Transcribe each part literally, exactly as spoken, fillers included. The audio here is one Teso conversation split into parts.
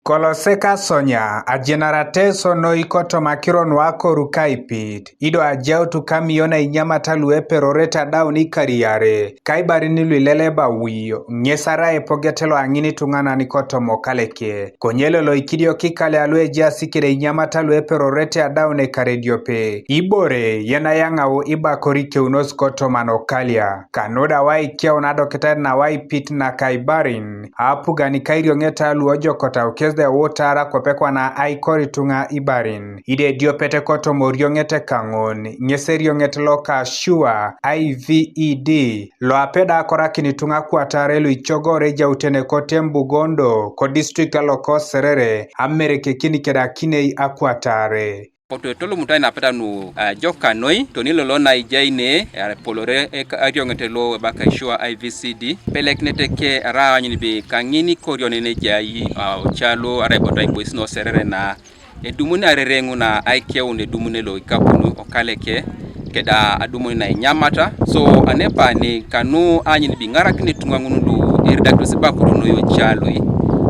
Kolosek asonya ajenarate sonoi kotoma akiro nuakoru kaipit, ido ajautu kamion ainyamata lueperorete adaun ikariare, kaibarin luileleba wio, ŋes arai epoget loaŋin ituŋanan kotoma okaleke. Konye lolo ikidiok ikalea luejaas kede inyamata lueperorete adaun ekarediope, ibore yenayaŋau ibakori keunos kotoma nokalia. Kanuda waikeun adoketait nawaipit nakaibarin, apugan kairioŋeta luojokotau kes da eutara kwapekwana aikor ituŋa ibarin. Ide ediopet kotoma orioŋet kaŋon, ŋes erioŋet loka sure, I V E D, loapeda akorakin ituŋa akwatare luicogore ejautene kotem Bugondo, kodistrict aloko Serere, amerekekin kedakinei akwatare. Poto etolomut ainapeta nu, ah, joka noi, toni lolo na ijai ne, ah, epolore eka-, arioŋete lo ebaka sure I V C D, pelekinete ke ara aanyun bi kaŋin korionen ejai, ah, ocalo arai boto aibois no Serere na, edumun arereŋu na aikeun edumun lo ikapun okaleke, keda adumun na inyamata. So, anepa ni kanu aanyun bi iŋarakin ituŋa ŋun lu eridakitos ibakoro noi ocaloi,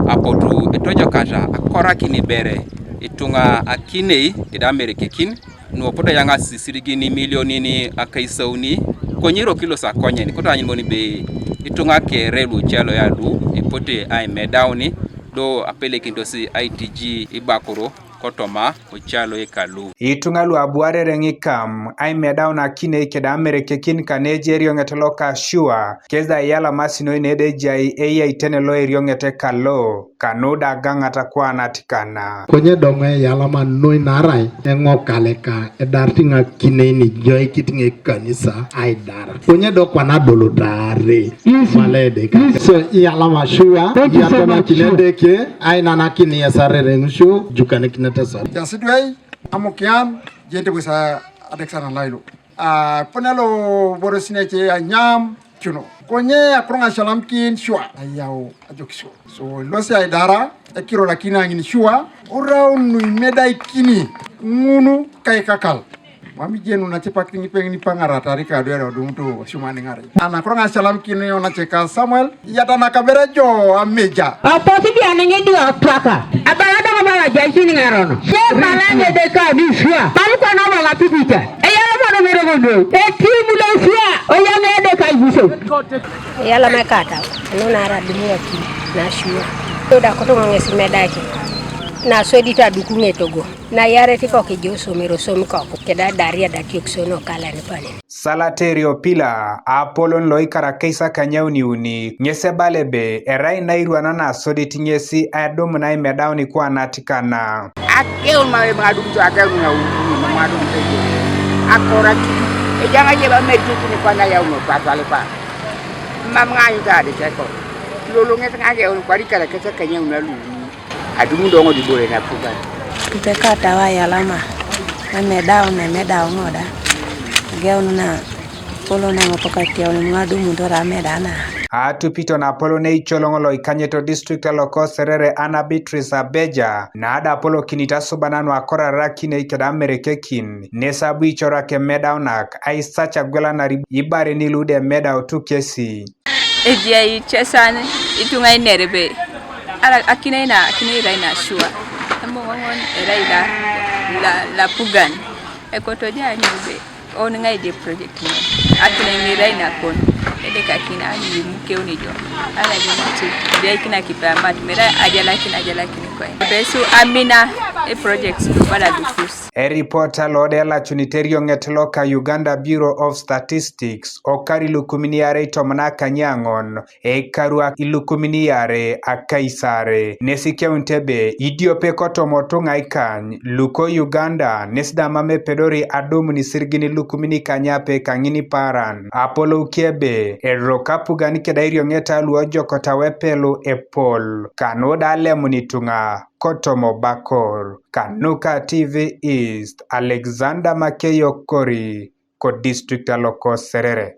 apotu etojokata akorakin ibere, ituŋa akinei keda amerekekin, nuopodo yaŋasi isirigin imilionin akaisauni, konye irokilos akonyen, koto anyun bon be ituŋa kere luce loya lu epote aimedauni, do apelekinitosi aitiji ibakoro kotoma ocalo ekalu. Ituŋa luabuarere ŋikam aimedaun akinei keda amerekekin kaneje erioŋet loka sure, kes da iyalamasi noi nede ejai eyaitene lo erioŋet kalo, kanuda agaŋata kwanat kana. Konye doŋo eyalama noi naarai eŋokaleka edarit ŋakinei nijoikit ŋekanisa aidar. Konye do kwana adolot aare. Isi. Maleede ka. Isi. So, iyalama sure, iyatanakin Edeke, ainanakin yesarere ŋusio, jukanikinete sor. Jasidwei, amukian, jete bwesa adekisana lailo. Ah, pone lo borosinece anyam cuno. Konye akoro ŋasalamkin sua ayau ajokisio. So, ilosi aidara, ekiror akini aŋin sua, oraun nuimedaikini ŋunu kaikakal. Mam ijenu nacepak ŋipeŋ nipaŋaratari kadwere odumutu osumani ŋarei. Anakoro ŋasalamkin onace ka Samuel, Yata nakabere jo ameja. Aposi diane ŋedi otwaka. Abala dama bala jaisin ŋarono. Se bala ŋede ka bisua. Balu kwana bala pipita. Eyala mwana mere gondo. Etimu le sua. Oya ŋede ka ibuso. Eyala mekata. Anu nara dumu waki. Na shua. Yoda koto ŋesi medaki. Na swedi ta duku ŋetogo. Na yareti kok ijo somero somi kok. Keda daria datiok sono kala ni panen. Salaterio Pila, apolon loikar akais akanyauniuni, ŋes ebala ebe, erai nairwana nasodit ŋesi adumun aimedaun ikwanat kana. Akeun ma ebe adumito akeun na uni, ma adumito ebe. Akorakini, ejaŋ aje ba merikekini kwana yaun otwatwalipa. Mam ŋaanyut aditeko. Loloŋet ŋajeun kwarikar akais akanyauni aluuni. Adumu do ŋo dibore na pugan. Mpekata wa yalama. Emedau, emedau ŋo da. Geun na polo na ŋo poka tiaun ŋo adumu do ra meda na. Atupito na polo ne icoloŋ lo ikanyeto district aloko Serere Anna Beatrice Abeja, na ada polo kinita subana nu akorara kine ikeda merekekin, nesabu icorak emedau nak, aisac agwelanari ibare nilude emedau tu kesi. Ejai cesan ituŋa iner ebe, ara akinei na, akinei irai na sua, emoŋoŋon erai la, la, lapugan, ekoto ja anyun ebe, on ŋai de project ŋon, akinei ŋirai nakon, edekakin anyun imukeun ijo, ara je nati, ejaikin akipe amat, mere ajalakin, ajalakin kwen. Besu amina, e project bala dukus. Eripota lo de elacunit erioŋet loka Uganda Bureau of Statistics, okar ilukumin iarei tomon akanyaŋon, eikaruak ilukumin iarei akaisare, nes ikeunit ebe idiope kotoma otuŋa ikany, luko Uganda, nes da mam epedori adumun isirigin ilukumin ikanyape kaŋin ipaaran, apolou kiebe, erok apugan keda irioŋeta luojokotau epelu epol, kanu da alemun ituŋa. Kotomo bakor, kanuka T V East, Alexander Makeyo Kori, ko district aloko Serere.